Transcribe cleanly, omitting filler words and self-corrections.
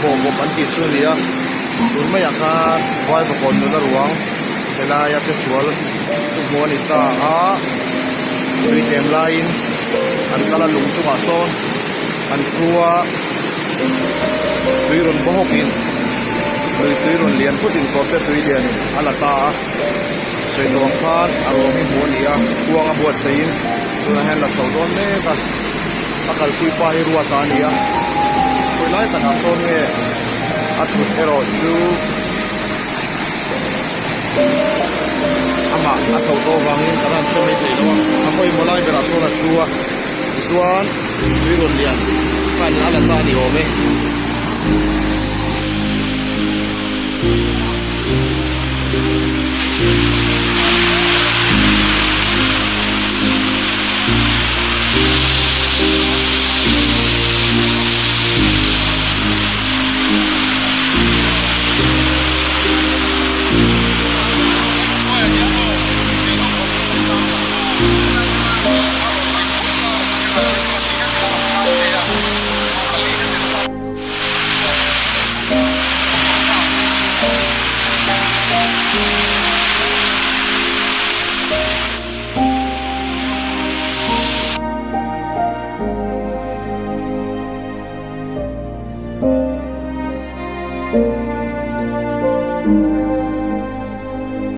Bawhbawp an tih chu a ni a, tun maiah khan Vaivakawn nula ruang helaia che sual chu hmuh a ni ta a, tui tlem laiin an kal a lung chungah sawn an thu a, tui rawn baw hawkin lui tui rawn lian phutin kawrte tui lianin a la ta a, sawi tawh ang khan a ruang hi hmuh a ni a, kuang a buatsaihin tunah hian la chho dawn mek a. A kalpui pa hi ruat a ni a, khawi lai takah sawn nge a thut erawh chu amah a chhoh tawh avangin kan han hre mai thei lo a, a pawimawh lai berah chuan a thu a, tichuan tui rawn lian khan a la ta a ni awm e.